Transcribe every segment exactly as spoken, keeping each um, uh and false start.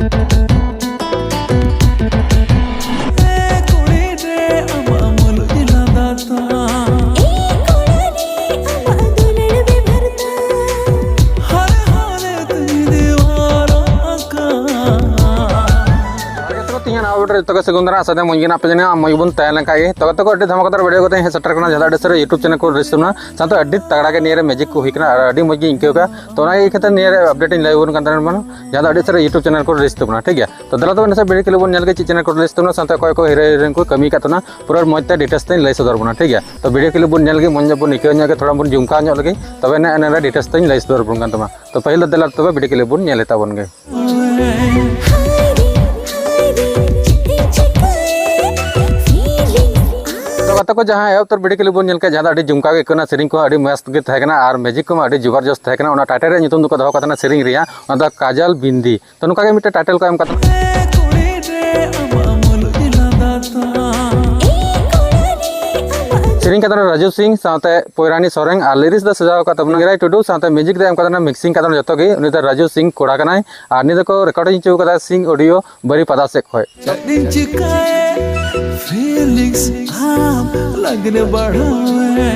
ᱮ ᱠᱩᱲᱤ ᱨᱮ ᱟᱢᱟᱜ ᱢᱩᱞᱩᱡ ᱞᱟᱸᱫᱟ ᱛᱟᱢ᱾ ᱮ ᱠᱚᱲᱟ ᱨᱮ ᱟᱢᱟᱜ ᱫᱩᱞᱟᱹᱲ ᱵᱮᱵᱷᱟᱨ ᱛᱟᱢ᱾ ᱦᱟᱭ ᱦᱟᱭ ᱨᱮ ᱛᱩᱡᱷᱮ ᱫᱤᱣᱟᱱᱟ ᱠᱟᱱ᱾ ᱡᱚᱦᱟᱨ ᱜᱮ ᱛᱚᱵᱮ ᱛᱮᱦᱮᱧ ᱱᱟᱣᱟ video ᱨᱮ ᱡᱚᱛᱚ ᱜᱮ ᱥᱟᱹᱜᱩᱱ ᱫᱟᱨᱟᱢ᱾ ᱟᱥᱟ ᱫᱟᱹᱧ ᱢᱚᱡᱽ ᱜᱮ ᱢᱮᱱᱟᱜ ᱯᱮ ᱡᱟᱹᱱᱤᱡ, ᱟᱨ ᱢᱚᱡᱽ ᱵᱚᱱ ᱛᱟᱦᱮᱸ ᱞᱮᱱ ᱠᱷᱟᱡ ᱜᱮ᱾ ᱛᱚ ᱜᱟᱛᱮ ᱠᱚ, ᱟᱹᱰᱤ ᱫᱷᱟᱢᱟᱠᱟᱫᱟᱨ video ᱠᱟᱛᱮ ᱦᱮᱡ ᱥᱮᱴᱮᱨ ᱠᱟᱱᱟ, ᱡᱟᱦᱟᱸ ᱫᱚ ᱟᱹᱰᱤ ᱥᱟᱹᱨᱤ YouTube channel ᱠᱚ release ᱛᱟᱵᱚᱱᱟ, ᱥᱟᱶᱛᱮ ᱟᱹᱰᱤ ᱛᱟᱜᱲᱟ ᱜᱮ ᱱᱤᱭᱟᱹ ᱨᱮ magic ᱠᱚ ᱦᱩᱭ ᱠᱟᱱᱟ, ᱟᱨ ᱟᱹᱰᱤ ᱢᱚᱡᱽ ᱜᱤᱧ ᱟᱹᱭᱠᱟᱹᱣ ᱠᱟᱜᱼᱟ᱾ ᱛᱚ ᱚᱱᱟ ᱤᱭᱟᱹ ᱠᱟᱛᱮ ᱱᱤᱭᱟᱹ ᱨᱮ update ᱤᱧ ᱞᱟᱹᱭ ᱟᱵᱚᱱ ᱠᱟᱱ ᱛᱟᱦᱮᱱᱟ, ᱡᱟᱦᱟᱸ ᱫᱚ ᱟᱹᱰᱤ ᱥᱟᱹᱨᱤ YouTube channel ᱠᱚ release ᱛᱟᱵᱚᱱᱟ, ᱴᱷᱤᱠ ᱜᱮᱭᱟ᱾ ᱛᱚ ᱫᱮᱞᱟ ᱛᱚᱵᱮ ᱱᱟᱥᱮ video clip ᱵᱚᱱ ᱧᱮᱞ ᱜᱮ, ᱪᱮᱫ channel ᱠᱚ release ᱛᱟᱵᱚᱱᱟ, ᱥᱟᱶᱛᱮ ᱚᱠᱚᱭ ᱚᱠᱚᱭ hero heroine ᱠᱚ ᱠᱟᱹᱢᱤ ᱠᱟᱫ ᱛᱟᱵᱚᱱᱟ, ᱯᱩᱨᱟᱹ ᱢᱚᱡᱽ ᱛᱮ details ᱛᱮᱧ ᱞᱟᱹᱭ ᱥᱚᱫᱚᱨ ᱵᱚᱱᱟ, ᱴᱷᱤᱠ ᱜᱮᱭᱟ᱾ ᱛᱚ video clip ᱵᱚᱱ ᱧᱮᱞ ᱜᱮ, ᱢᱚᱡᱽ ᱧᱚᱜ ᱵᱚᱱ ᱟᱹᱭᱠᱟᱹᱣ ᱧᱚᱜ ᱜᱮ, ᱛᱷᱚᱲᱟ ᱵᱚᱱ ᱡᱷᱩᱢᱠᱟᱣ ᱧᱚᱜ ᱞᱮᱜᱮ, ᱛᱚᱵᱮ ᱱᱟᱜ ᱮᱱᱮ ᱨᱮ details ᱛᱮᱧ ᱞᱟᱹᱭ ᱥᱚᱫᱚᱨ ᱵᱚᱱ ᱠᱟᱱ ᱛᱟᱵᱚᱱᱟ᱾ ᱛᱚ ᱯᱟᱹᱦᱤᱞ ᱫᱚ ᱫᱮᱞᱟ ᱛᱚᱵᱮ video clip ᱵᱚᱱ ᱧᱮᱞ ᱛᱟᱵᱚᱱ ᱜᱮ᱾ ᱛᱚ ᱜᱟᱛᱮ ᱠᱚ, ᱡᱟᱦᱟᱸ ᱮᱦᱚᱵ ᱩᱛᱟᱹᱨ video clip ᱵᱚᱱ ᱧᱮᱞ ᱠᱮᱫ, ᱡᱟᱦᱟᱸ ᱫᱚ ᱟᱹᱰᱤ ᱡᱷᱩᱢᱠᱟᱣ ᱜᱮ ᱟᱹᱭᱠᱟᱹᱣ ᱮᱱᱟ, ᱥᱮᱨᱮᱧ ᱠᱚᱦᱚᱸ ᱟᱹᱰᱤ ᱢᱚᱡᱽ ᱜᱮ ᱛᱟᱦᱮᱸ ᱠᱟᱱᱟ ᱟᱨ magic ᱠᱚᱢᱟ ᱟᱹᱰᱤ ᱡᱚᱵᱚᱨᱡᱚᱥᱛ ᱛᱟᱦᱮᱸ ᱠᱟᱱᱟ᱾ ᱚᱱᱟ title ᱨᱮᱭᱟᱜ ᱧᱩᱛᱩᱢ ᱫᱚᱠᱚ ᱫᱚᱦᱚ ᱠᱟᱜ ᱛᱟᱦᱮᱱᱟ ᱥᱮᱨᱮᱧ ᱨᱮᱭᱟᱜ, ᱚᱱᱟ ᱫᱚ ᱠᱟᱡᱟᱞ ᱵᱤᱱᱫᱤ᱾ ᱛᱚ ᱱᱚᱝᱠᱟ ᱜᱮ ᱢᱤᱫᱴᱮᱱ title ᱠᱚ ᱮᱢ ᱠᱟᱫᱟ᱾ ᱥᱮᱨᱮᱧ ᱠᱟᱫᱟ ᱨᱟᱡᱩ ᱥᱤᱝ ᱥᱟᱶᱛᱮ ᱯᱚᱭᱨᱟᱱᱤ ᱥᱚᱨᱮᱱ, ᱟᱨ lyrics ᱫᱚ ᱥᱟᱡᱟᱣ ᱠᱟᱫ ᱛᱟᱵᱚᱱᱟ ᱜᱤᱨᱟᱭ ᱴᱩᱰᱩ, ᱥᱟᱶᱛᱮ music ᱫᱚ ᱮᱢ ᱠᱟᱫᱟ, mixing ᱠᱟᱫᱟ ᱡᱚᱛᱚ ᱜᱮ ᱩᱱᱤ ᱫᱚ ᱨᱟᱡᱩ ᱥᱤᱝ ᱠᱚᱲᱟ ᱠᱟᱱᱟᱭ᱾ ᱟᱨ ᱱᱤᱭᱟᱹ ᱫᱚᱠᱚ recording ᱦᱚᱪᱚ ᱠᱟᱫᱟ ᱥᱤᱝ audio ᱵᱟᱹᱨᱤᱯᱟᱫᱟ ᱥᱮᱫ ᱠᱷᱚᱡ᱾ ᱪᱮᱫ ᱤᱧ ᱪᱤᱠᱟᱹᱭᱟ, feelings ᱟᱢ ᱞᱟᱜᱽᱱᱮ ᱵᱟᱲᱦᱟᱣᱮ᱾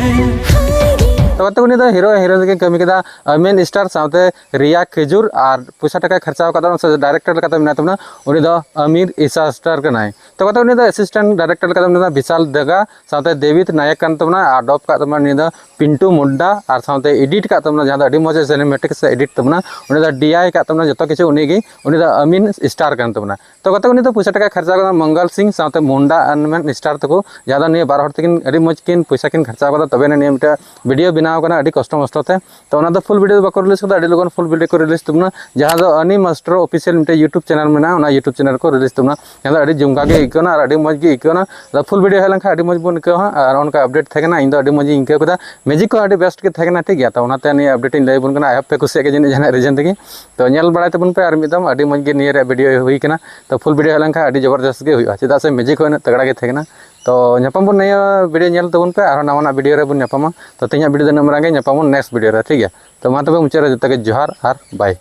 ᱛᱚ ᱜᱟᱛᱮ ᱩᱱᱤ ᱫᱚ hero heroine ᱨᱮᱠᱤᱱ ᱠᱟᱹᱢᱤ ᱠᱮᱫᱟ, ᱟᱢᱤᱱ ᱥᱴᱟᱨ ᱥᱟᱶᱛᱮ ᱨᱤᱭᱟ ᱠᱷᱮᱡᱩᱨ, ᱟᱨ ᱯᱚᱭᱥᱟ ᱴᱟᱠᱟᱭ ᱠᱷᱚᱨᱪᱟ ᱠᱟᱫᱟ, ᱚᱱᱟ ᱥᱟᱶᱛᱮ director ᱞᱮᱠᱟᱛᱮ ᱢᱮᱱᱟᱭ ᱛᱟᱵᱚᱱᱟ, ᱩᱱᱤ ᱫᱚ ᱟᱢᱤᱨ ᱤᱥᱟ ᱥᱴᱟᱨ ᱠᱟᱱᱟᱭ᱾ ᱛᱚ ᱜᱟᱛᱮ ᱩᱱᱤ ᱫᱚ assistant director ᱞᱮᱠᱟᱛᱮ ᱢᱮᱱᱟᱭ ᱵᱤᱥᱟᱞ ᱫᱮᱜᱟ, ᱥᱟᱶᱛᱮ ᱫᱮᱵᱤᱛ ᱱᱟᱭᱚᱠ ᱠᱟᱱ ᱛᱟᱵᱚᱱᱟ, ᱟᱨ ᱰᱚᱵ ᱠᱟᱜ ᱛᱟᱵᱚᱱᱟ ᱩᱱᱤ ᱫᱚ ᱯᱤᱱᱴᱩ ᱢᱩᱱᱰᱟ, ᱟᱨ ᱥᱟᱶᱛᱮ edit ᱠᱟᱜ ᱛᱟᱵᱚᱱᱟ, ᱡᱟᱦᱟᱸ ᱫᱚ ᱟᱹᱰᱤ ᱢᱚᱡᱽ ᱮ cinematic ᱥᱮ edit ᱛᱟᱵᱚᱱᱟ, ᱩᱱᱤ ᱫᱚ ᱰᱤ ᱟᱭ ᱠᱟᱜ ᱛᱟᱵᱚᱱᱟ ᱡᱚᱛᱚ ᱠᱤᱪᱷᱩ ᱩᱱᱤ ᱜᱮ, ᱩᱱᱤ ᱫᱚ ᱟᱢᱤᱱ ᱥᱴᱟᱨ ᱠᱟᱱ ᱛᱟᱵᱚᱱᱟ᱾ ᱛᱚ ᱜᱟᱛᱮ ᱩᱱᱤ ᱫᱚ ᱯᱚᱭᱥᱟ ᱴᱟᱠᱟ ᱠᱷᱚᱨᱪᱟ ᱠᱟᱫᱟ ᱢᱚᱝᱜᱚᱞ ᱥᱤᱝ ᱥᱟᱶᱛᱮ ᱢᱩᱱᱰᱟ ᱟᱨ ᱢᱮᱱ ᱥᱴᱟᱨ ᱛᱟᱠᱚ, ᱡᱟᱦᱟᱸ ᱫᱚ ᱱᱤᱭᱟᱹ ᱵᱟᱨ ᱦᱚᱲ ᱛᱮᱠᱤᱱ ᱟᱹᱰᱤ ᱢᱚᱡᱽ ᱠᱤᱱ ᱯᱚᱭᱥᱟ ᱠᱤᱱ ᱠᱷᱚᱨᱪᱟ ᱠᱟᱫᱟ, ᱛᱚᱵᱮ ᱱᱤᱭᱟᱹ ᱢᱤᱫᱴᱮᱱ video ᱵᱮᱱᱟᱣ ᱠᱟᱱᱟ ᱟᱹᱰᱤ ᱠᱚᱥᱴᱚ ᱢᱚᱥᱴᱚ ᱛᱮ᱾ ᱛᱚ ᱚᱱᱟ ᱫᱚ full video ᱵᱟᱠᱚ release ᱠᱟᱫᱟ, ᱟᱹᱰᱤ ᱞᱚᱜᱚᱱ full video ᱠᱚ release ᱛᱟᱵᱚᱱᱟ, ᱡᱟᱦᱟᱸ ᱫᱚ ᱟᱱᱤ ᱢᱟᱥᱴᱟᱨ ᱚᱯᱷᱤᱥᱤᱭᱟᱞ ᱢᱤᱫᱴᱮᱱ YouTube channel ᱢᱮᱱᱟᱜᱼᱟ, ᱚᱱᱟ YouTube channel ᱠᱚ release ᱛᱟᱵᱚᱱᱟ᱾ ᱡᱟᱦᱟᱸ ᱫᱚ ᱟᱹᱰᱤ ᱡᱷᱩᱢᱠᱟᱣ ᱜᱮ ᱟᱹᱭᱠᱟᱹᱣ ᱮᱱᱟ ᱟᱨ ᱟᱹᱰᱤ ᱢᱚᱡᱽ ᱜᱮ ᱟᱹᱭᱠᱟᱹᱣ ᱮᱱᱟ᱾ ᱟᱫᱚ full video ᱦᱮᱡ ᱞᱮᱱᱠᱷᱟᱱ ᱟᱹᱰᱤ ᱢᱚᱡᱽ ᱵᱚᱱ ᱟᱹᱭᱠᱟᱹᱣᱟ ᱦᱟᱸᱜ᱾ ᱟᱨ ᱚᱱᱠᱟ update ᱛᱟᱦᱮᱸ ᱠᱟᱱᱟ, ᱤᱧ ᱫᱚ ᱟᱹᱰᱤ ᱢᱚᱡᱽ ᱤᱧ ᱟᱹᱭᱠᱟᱹᱣ ᱠᱮᱫᱟ, music ᱠᱚ ᱟᱹᱰᱤ best ᱜᱮ ᱛᱟᱦᱮᱸ ᱠᱟᱱᱟ, ᱴᱷᱤᱠ ᱜᱮᱭᱟ᱾ ᱛᱚ ᱚᱱᱟᱛᱮ ᱱᱤᱭᱟᱹ update ᱤᱧ ᱞᱟᱹᱭ ᱟᱵᱚᱱ ᱠᱟᱱᱟ, I hope ᱯᱮ ᱠᱩᱥᱤᱭᱟᱜ ᱜᱮᱭᱟ ᱡᱟᱹᱱᱤᱡ ᱡᱟᱦᱟᱱᱟᱜ reason ᱛᱮᱜᱮ᱾ ᱛᱚ ᱧᱮᱞ ᱵᱟᱲᱟᱭ ᱛᱟᱵᱚᱱ ᱯᱮ ᱟᱨ ᱢᱤᱫ ᱫᱚᱢ, ᱟᱹᱰᱤ ᱢᱚᱡᱽ ᱜᱮ ᱱᱤᱭᱟᱹ ᱨᱮᱭᱟᱜ video ᱦᱩᱭ ᱠᱟᱱᱟ᱾ ᱛᱚ full video ᱦᱮᱡ ᱞᱮᱱᱠᱷᱟᱱ ᱟᱹᱰᱤ ᱡᱚᱵᱚᱨᱫᱚᱥᱛ ᱜᱮ ᱦᱩᱭᱩᱜᱼᱟ, ᱪᱮᱫᱟᱜ ᱥᱮ music ᱦᱚᱸ ᱩᱱᱟᱹᱜ ᱛᱟᱜᱲᱟ ᱜᱮ ᱛᱟᱦᱮᱸ ᱠᱟᱱᱟ᱾ ᱛᱚ ᱧᱟᱯᱟᱢ ᱵᱚᱱ ᱱᱤᱭᱟᱹ video ᱧᱮᱞ ᱛᱟᱵᱚᱱ ᱯᱮ, ᱟᱨᱦᱚᱸ ᱱᱟᱣᱟᱱᱟᱜ video ᱨᱮᱵᱚᱱ ᱧᱟᱯᱟᱢᱟ᱾ ᱛᱚ ᱛᱮᱦᱮᱧᱟᱜ video ᱫᱚ ᱤᱱᱟᱹᱜ ᱢᱟᱨᱟᱝ ᱜᱮ, ᱧᱟᱯᱟᱢ ᱵᱚᱱ next video ᱨᱮ, ᱴᱷᱤᱠ ᱜᱮᱭᱟ᱾ ᱛᱚ ᱢᱟ ᱛᱚᱵᱮ ᱢᱩᱪᱟᱹᱫ ᱨᱮ ᱡᱚᱛᱚ ᱜᱮ ᱡᱚᱦᱟᱨ ᱟᱨ bye᱾